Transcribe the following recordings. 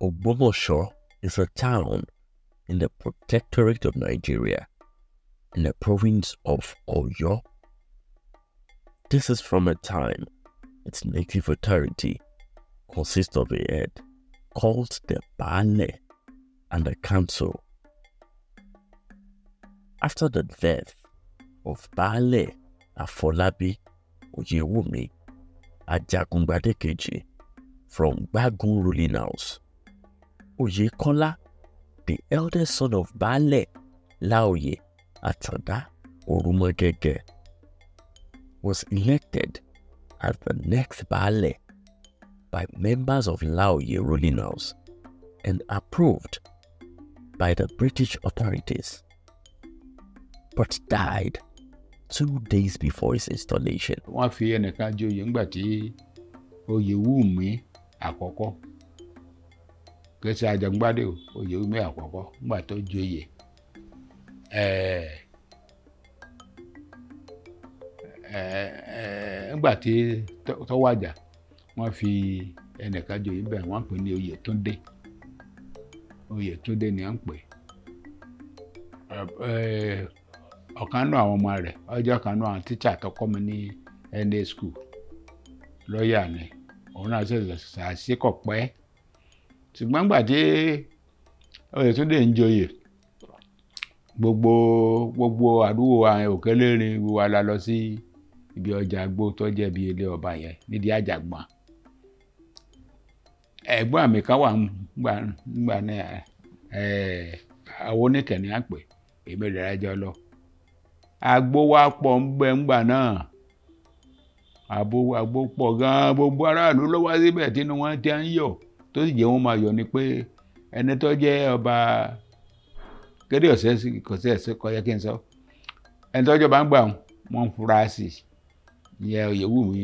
Ogbomoso is a town in the Protectorate of Nigeria, in the province of Oyo. This is from a time its native authority consists of a head called the Baale and the council. After the death of Baale Afolabi Oyewumi Ajagungbade from Gbagun ruling house, Oyekola, the eldest son of Baale Laoye Atanda Orumogege, was elected as the next Baale by members of Laoye ruling house and approved by the British authorities, but died 2 days before his installation. Wọ́n fi ẹnìkan joyè ńgbà tí Oyèwùmí àkọ́kọ́, kì í ṣe Àjàngbádé o, Oyèwùmí àkọ́kọ́, ńgbà tó joyè, ńgbà tí tó wàjà, wọ́n fi ẹnìkan joyè bẹ́ẹ̀, wọ́n pè ní Oyètúndé. Oyètúndé ni wọ́n ń pè é. Ọ̀kan nínú àwọn ọmọ rẹ̀, ọjọ́ kan nínú àwọn tíṣà tó kọ́ mi ní NA school, lọ́ọ̀yà ni òun náà, ṣẹ̀ṣẹ̀ ṣàṣekọ̀ pẹ́. Ṣùgbọ́n nígbà tí Oyètúndé ń joyè, gbogbo àdúgbò wa, Òkèlérin, gbogbo wa la lọ sí ibi ọjà àgbo tó jẹ́ bí ilé ọba yẹn nídìí Àjàgbọ̀n. Ẹ̀gbọ́n mi kan wà ńgbà náà, àwọn oníkẹ̀ní à ń pè, èmi rẹ̀ jọ lọ. Àgbo wa pọ̀ ńbẹ ńgbà náà, àgbo pọ̀ gan-an. Gbogbo aráàlú ló wá síbẹ̀, tínú wọn ti ń yọ̀. Tó sì jẹ́ wọ́n máa yọ̀ ni pé ẹni tó jẹ́ ọba kéde ọ̀sẹ̀ kò sí ẹ̀sẹ̀ kọ́ yẹ kí n sọ ẹni tó jọba ń gbà wọ́n ń fura sí i ìyẹn Oyèwùmí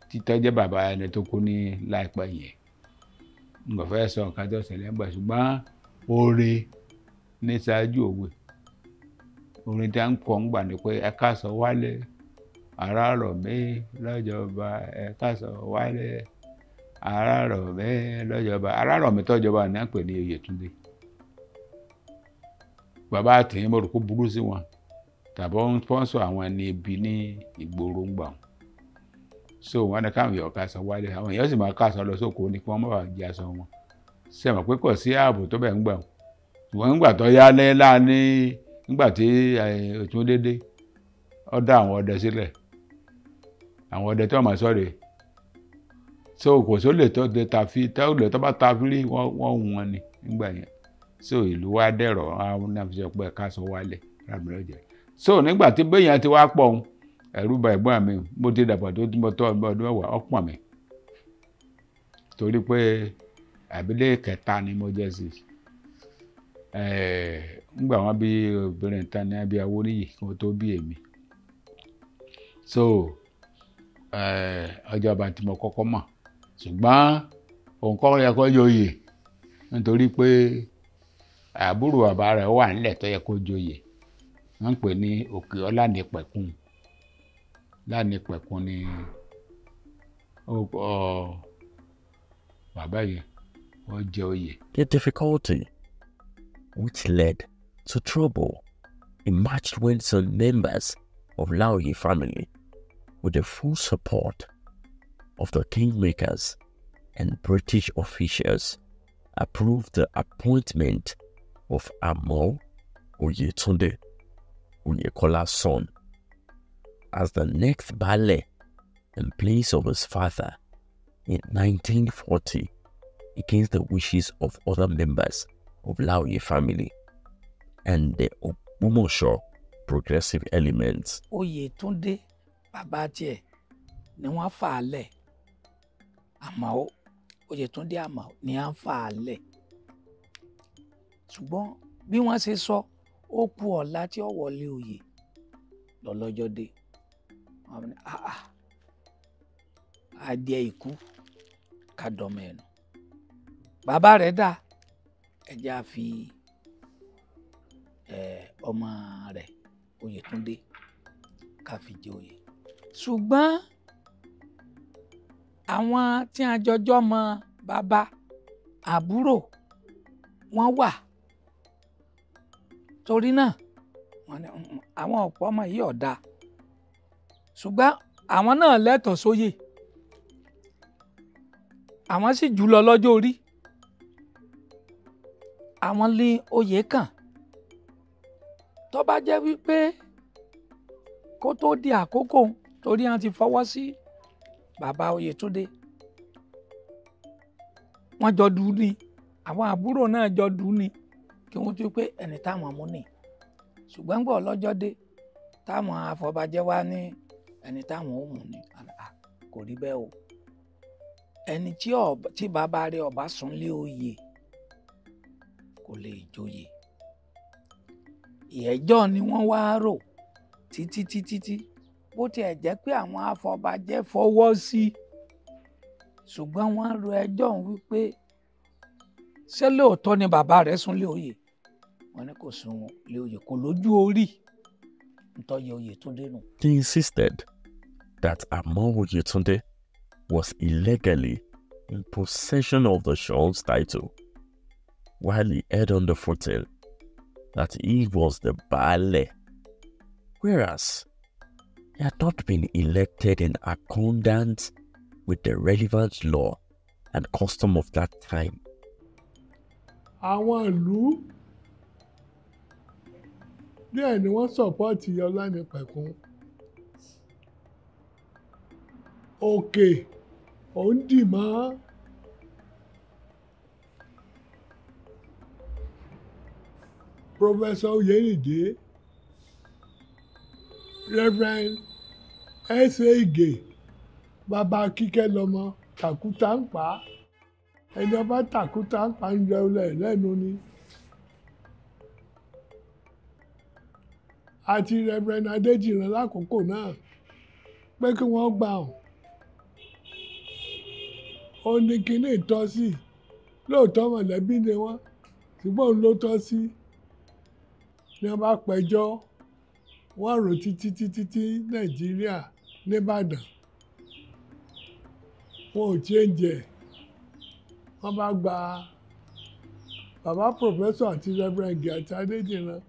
títọ́ jẹ́ bàbá ẹni tó kú ní láìpẹ́ yẹn. N kò fẹ́ sọ nǹkan tó ṣẹlẹ̀ ń gbà, ṣùgbọ́n oore ní ṣáájú òwe. Orin tí a ń kọ ń gbà ní pé ẹ káàsọ wálé, ará rọ̀ mí lọ́jọba, ẹ káàsọ wálé, ará rọ̀ mí lọ́jọba. Ará rọ̀ mí tọ́jọba ní à ń pè ní Oyètúndé. Bàbá àtìyìn mo rò kó burú sí wọn tàbí ó ń sponsor àwọn ẹni ibi ní ìgboro ń gbà wọn. So wọn ní káwọn èèyàn káṣọ wálé, àwọn èèyàn sì máa káṣọ lọ sóko ní kí wọ́n má bàa jẹ aṣọ wọn. Ṣe mọ̀ pé kò sí ààbò tó bẹ̀ ń gbà wọn? Ṣùgbọ́n nígbà tó yá ní láàní, nígbà tí Òtúndé dé, ó dá àwọn ọdẹ sílẹ̀, àwọn ọdẹ tí wọ́n máa sọ̀rọ̀. So kò sólè tó lè ta fi tó lè tó bá ta fírí, wọ́n hùn wọn ni nígbà yẹn. So ìlú wa dẹ̀rọ̀, wọn náà fi sọ pé káṣọ wálé rábìlẹ̀. So nígbà tí béèyàn ti wá pọ̀ ń, ẹ̀rù bà ẹ̀gbọ́n mi. Mo ti dàgbà tó mo tó ọdún 10, ọ̀pọ̀n mi, torí pé àbílẹ̀ kẹta ni mo jẹ́ sí. Ńgbà wọn bí obìnrin tán ní abí Awóníyì kí wọ́n tó bí èmi. So ọjọ́ ọba tí mo kọ́kọ́ mọ̀, ṣùgbọ́n òun kọ́ yẹ kó joyè, nítorí pé àbúrò bàbá rẹ̀ wà nílẹ̀ tó yẹ kó joyè. Wọ́n ń pè ní Òkè Ọlánìpẹ̀kun. Lánìpẹ̀kun ni bàbá yẹn, wọ́n jẹ oyè. The difficulty, which led to trouble, emerged when some members of Laoye family, with the full support of the kingmakers and British officials, approved the appointment of Amo Oyetunde, Oyekola's son, as the next Baale in place of his father in 1940, against the wishes of other members of Laoye family and the Ogbomoso progressive elements. Oyètúndé bàbá tiẹ̀ ni wọ́n fà á lẹ̀, àmọ́ Oyètúndé àmọ́ ni à ń fà á lẹ̀. Ṣùgbọ́n bí wọ́n ṣe sọ, ó kú ọ̀la tí ó wọlé oyè lọ́lọ́jọ́ dé. Wọ́n ní àà adìẹ ikú ká dọmọ ẹnu bàbá rẹ̀ dà, ẹjẹ́ á fi ọmọ rẹ̀ Oyètúndé ká fi jẹ oyè. Ṣùgbọ́n àwọn tí a jọjọ́ mọ bàbá Àbúrò wọ́n wà. Torí náà wọ́n ní àwọn ọ̀pọ̀ ọmọ yìí ọ̀dà, ṣùgbọ́n àwọn náà lẹ́tọ̀ọ́ sóyè, àwọn sì jù lọ lọ́jọ́ orí, àwọn ní oyè kàn. Tó bá jẹ́ wípé kó tó di àkókò, torí wọ́n ti fọwọ́ sí bàbá Oyètúndé, wọ́n jọ dùn ní, àwọn àbúrò náà jọ dùn ní kí wọ́n tó pé ẹni táwọn mú ni. Ṣùgbọ́n gbọ́ lọ́jọ́ dé táwọn afọbajẹ́ wá ní ẹni táwọn ò mú ni, kò rí bẹ́ẹ̀ o. Ẹni tí bàbá rẹ̀ ọba sùn lé oyè kò lè joyè. Ìyẹ́jọ́ ni wọ́n wá rò títí títí tí bó tiẹ̀ jẹ́ pé àwọn afọbajẹ́ fọwọ́ sí, ṣùgbọ́n wọ́n rò ẹjọ́ òun wípé ṣé lóòótọ́ ni bàbá rẹ̀ sùn lé oyè? Wọ́n ní kò sùn lé oyè, kò lójú orí ntọ́yẹ Oyètúndé nù. They insisted that Amao Oyetunde was illegally in possession of the Soun's title, while he held on the footing that he was the Baale, whereas he had not been elected in accordance with the relevant law and custom of that time. Àwọn ìlú díẹ̀ ni wọ́n support Ọlánìpẹ̀kun. Òkè òun dì mọ́ Professor Oyèrìndé, Reverend S.A. Ige, bàbá Kíkẹ́ lọ́mọ tàkútà ń pa, ẹni ọba tàkútà ń pa ń jẹ ọlẹ lẹ́nu ni. Àti Reverend Adéjìrán lákòókò náà pé kí wọ́n gbà ọ́n. Ó ní kíní ìtọ́sí, lóòótọ́ mọ̀lẹ́bí ni wọ́n, ṣùgbọ́n òun ló tọ́ sí. Ní wọ́n bá pẹjọ́, wọ́n rò títí títí tí Nàìjíríà nìbàdàn, wọn ò change ẹ̀. Wọ́n bá gba bàbá Professor àti Reverend Ige àti Adéjìrán,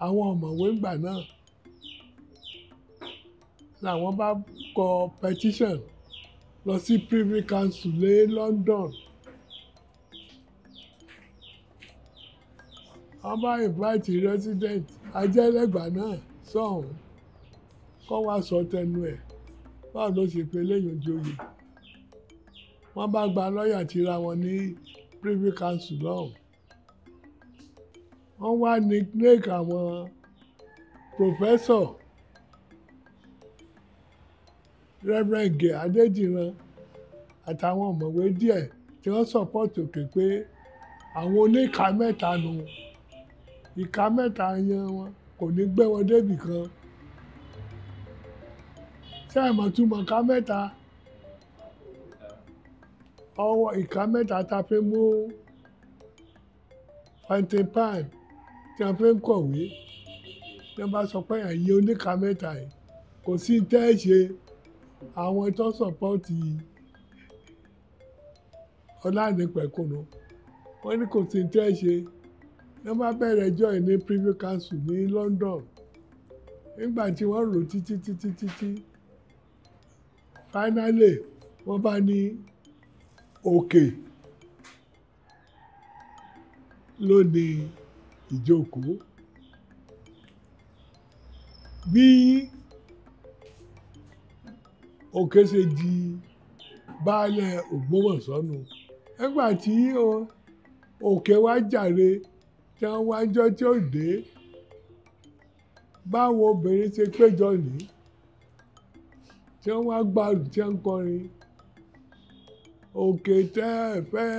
àwọn ọ̀mọ̀wé ńgbà náà, làwọn bá kọ petition lọ sí Privy Council ní London. Wọ́n bá invite resident Ajẹ́lẹ́gbà náà sọ̀hún kọ́ wá sọ tẹnu ẹ̀, báwo ló ṣe pé léyìn joyè. Wọ́n bá gba lọ́ọ̀yà tira wọn ní Privy Council lọ́hùn. Wọ́n wá nickname àwọn Professor Reverend Ige Adéjìrán àtàwọn ọ̀mọ̀wé díẹ̀ tí wọ́n support Òkè pé àwọn oníka mẹ́ta nù, ìka mẹ́ta yan wọn kò ní gbé wọn débì kan. Ṣé ẹ mọ̀ túmọ̀ ká mẹ́ta? Ọwọ́ ìka mẹ́ta ta fi mú fountain pen tí a fi ń kọ̀wé. Tí wọ́n bá sọ pé ẹ̀yin oníka mẹ́ta yìí kò sí tẹ́ ẹ ṣe, àwọn tó sọ̀pọ́tì Ọlánìpẹ̀kun wọ́n ní kò sí tẹ́ ẹ ṣe. Wọ́n bá bẹ̀rẹ̀ ẹjọ́ yìí ní Privy Council ní London. Nígbà tí wọ́n rò títí títí títí, finally wọ́n bá ní Òkè ló ní ìjókòó. Bí Òkè ṣe di baálẹ̀ Ògbómọ̀ṣọ́ nù. Nígbà tí Òkè wá jàre tí wọ́n wá jọ́ tí ó dé, báwo obìnrin ṣe péjọ ní tí wọ́n wá gbàlù tí wọ́n ń kọrin. Òkè tẹ́ ẹ fẹ́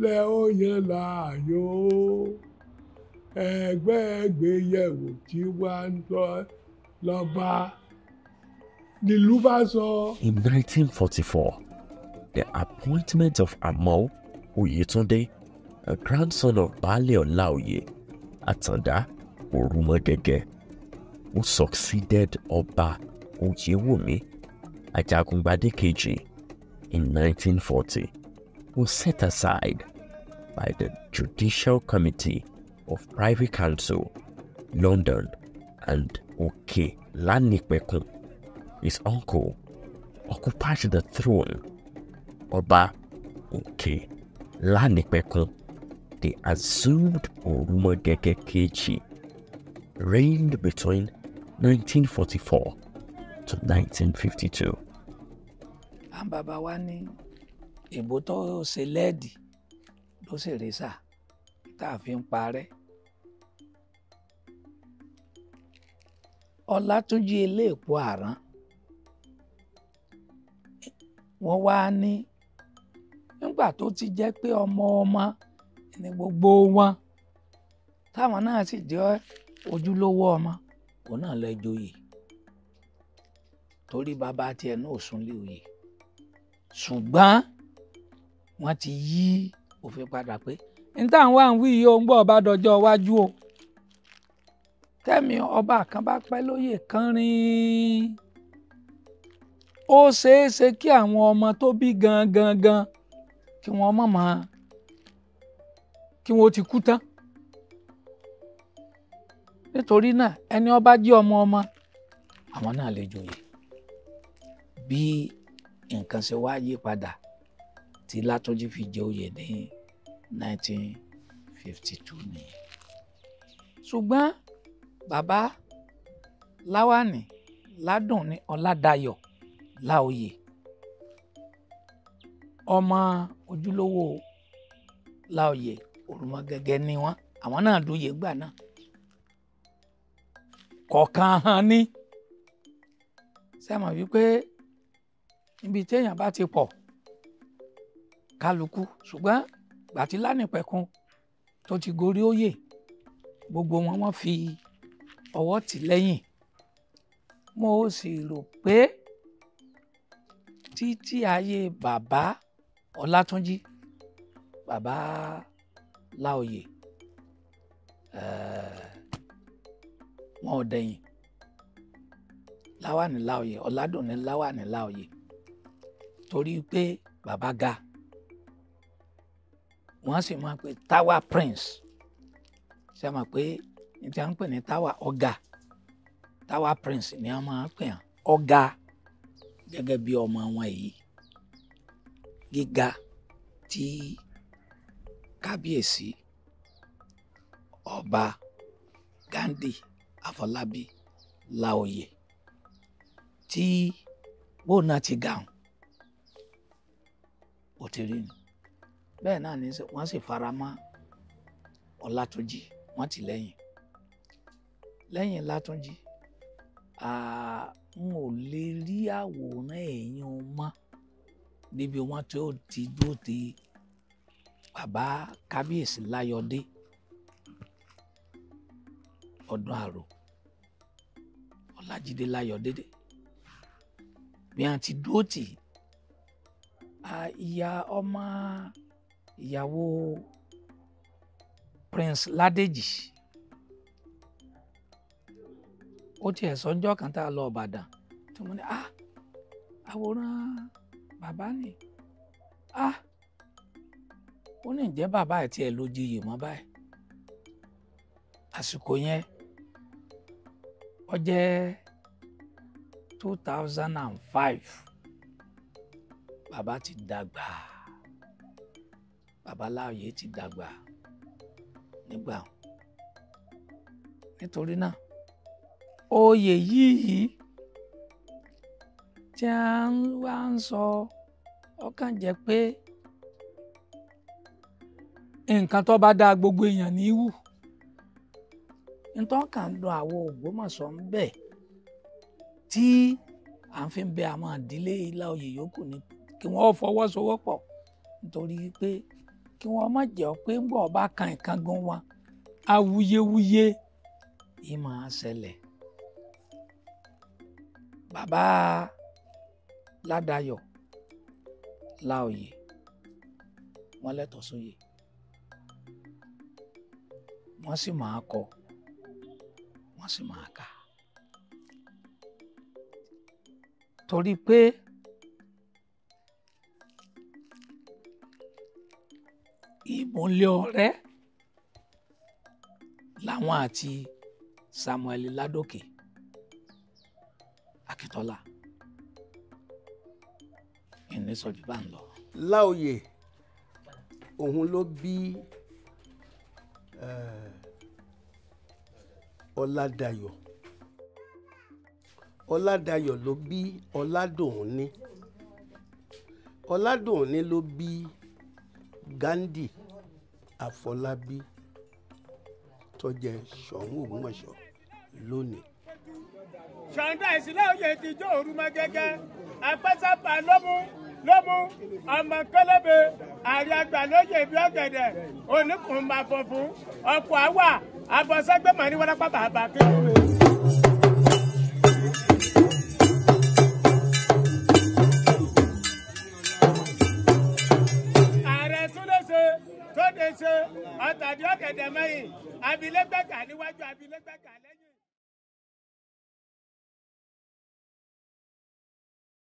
lẹ ó yan láàyò, ẹgbẹ́ gbéyẹ̀wò tí wà ń lọ lọ́ba nílùú bá sọ. In 1944, the appointment of Amao Oyetunde, a grandson of Baale Olaoye Atanda Orumogege, who succeeded Oba Oyewumi Ajagungbade Keji in 1940, was set aside by the Judicial Committee of Privy Council, London, and Oke Lanipekun, his uncle, occupied the throne. Oba Oke Lanipekun, the assumed Orumogege Keji, reigned between 1944 to 1952. Àwọn bàbá wa ní ìbò tó ṣe lẹ́ẹ̀dì ló sì rí sà tá a fi ń parẹ́. Ọlátúnjí Eléèpo Àrán wọ́n wá ní nígbà tó ti jẹ́ pé ọmọ ọmọ ní gbogbo wọn táwọn náà sì jẹ́ ojúlówó ọmọ òun náà lọ joyè torí bàbá tiẹ̀ náà ò súnlé oyè, ṣùgbọ́n wọ́n ti yí òfin padà pé ní táwọn wà ń wí yìí ó ń gbọ́ ọba dọjọ́ iwájú o, tẹ́mi ọba kan bá pẹ́ lóyè kan rìn ó ṣeé ṣe kí àwọn ọmọ tó bí gangan gan kí wọ́n mọ̀ mọ́ kí wọ́n ti kú tán. Nítorí náà ẹni ọba jí ọmọ ọmọ àwọn náà lè joyè. Bí nǹkan ṣe wá yí padà tí Látúnjí fi jẹ oyè ní 1952 nìyẹn. Ṣùgbọ́n bàbá Láwàní Ládùnní Ọládayọ̀ Láoyè ọmọ ojúlówó Láoyè Òrùmọgẹ́gẹ́ ni wọ́n, àwọn náà dóyè gbà náà kọ̀ọ̀kan hàn ní. Sẹ́mọ̀ wípé níbi téèyàn bá ti pọ̀ kálukú, ṣùgbọ́n gbàtí Lánìpẹ̀kun tó ti gorí oyè gbogbo wọn wọ́n fi ọwọ́ tì lẹ́yìn. Mo sì rò pé títí ayé bàbá Ọlátúnjí, bàbá Láoyè, wọn ò dẹ̀yìn. Láwàní Láoyè, Ọládùnní Láwàní Láoyè, torí pé bàbá ga wọ́n sì máa ń pè Tower Prince. Ṣé a mọ̀ pé ní tí a ń pè ní Tower ọ̀gá, Tower Prince ni a máa ń pè hàn ọ̀gá gẹ́gẹ́ bí ọmọ wọn yìí. Gíga tí kábíyèsí ọba Ghandi Àfọlábí Láoyè tí bóun náà ti ga hàn ó ti rí ni. Bẹ́ẹ̀ náà ni wọ́n sì fara mọ́ Ọlátúnjí, wọ́n ti lẹ́yìn lẹ́yìn Látúnjí. N ò lè rí àwòrán èèyàn mọ́ níbi wọ́n tó ti dúró ti bàbá kábíyèsí Láyọ̀dé ọdún àrò Ọlájídé Láyọ̀dé bí wọ́n ti dúró tì. Ìyá ọmọ ìyàwó Prince Ládèjì ó tiẹ̀ sọ́njọ́ kan tá a lọ Ìbàdàn tí mo ní àwòrán bàbá ni, ó ní ǹjẹ́ bàbá ẹ̀ tiẹ̀ ló joyè mọ́ báyìí. Àsìkò yẹn ó jẹ́ 2005, bàbá ti dàgbà, bàbá Láoyè ti dàgbà nígbà. Nítorí náà oyè yìí tí a ń wá ń sọ ọkàn jẹ́ pé nǹkan tó bá dáa gbogbo èèyàn ní í wù. Nítorí kàn ń dun àwọn Ògbómọ̀ṣọ́ ń bẹ̀ tí à ń fi bẹ àwọn ìdílé Láoyè yòókù ni kí wọ́n fọwọ́sowọ́pọ̀, nítorí pé kí wọ́n má jẹ́ pé ń bọ̀ bá kan ìkángun wọn awuyewuye yìí máa ṣẹlẹ̀. Bàbá Ládayọ̀ Láoyè wọ́n lẹ́tọ̀ọ́ sóyè, wọ́n sì máa kọ, wọ́n sì máa kà, torí pé Ìmùlẹ̀ ọ̀rẹ́ làwọn àti Samuel Ládòkè Akíntọ́lá ìní sọjú bá ń lọ. Láòyè òun ló bí Ọládayọ̀. Ọládayọ̀ ló bí Ọládùnní. Ọládùnní ló bí Gandhi Àfọlábí tó jẹ́ Ṣọ̀ún Ògbómọ̀ṣọ́ lónìí. Ṣọ̀ǹda ìsìlẹ̀ òye ti jó òru mọ́ gẹ́gẹ́ apẹ́sàpà lómú lómú ọmọ kẹlẹ́bẹ̀ àrí àgbà lóye bí ọ̀gẹ̀dẹ̀ oníkùn máa funfun ọkọ̀ àwà abọ́sẹ́gbẹ̀mọ̀ ní wọ́lápá bàbá kékeré. Ààrẹ súnlẹ̀ṣe tó de ṣe ọ̀tàdí ọ̀gẹ̀dẹ̀ mẹ́yìn abilégbẹ̀gà níwájú abilégbẹ̀gà lẹ́yìn.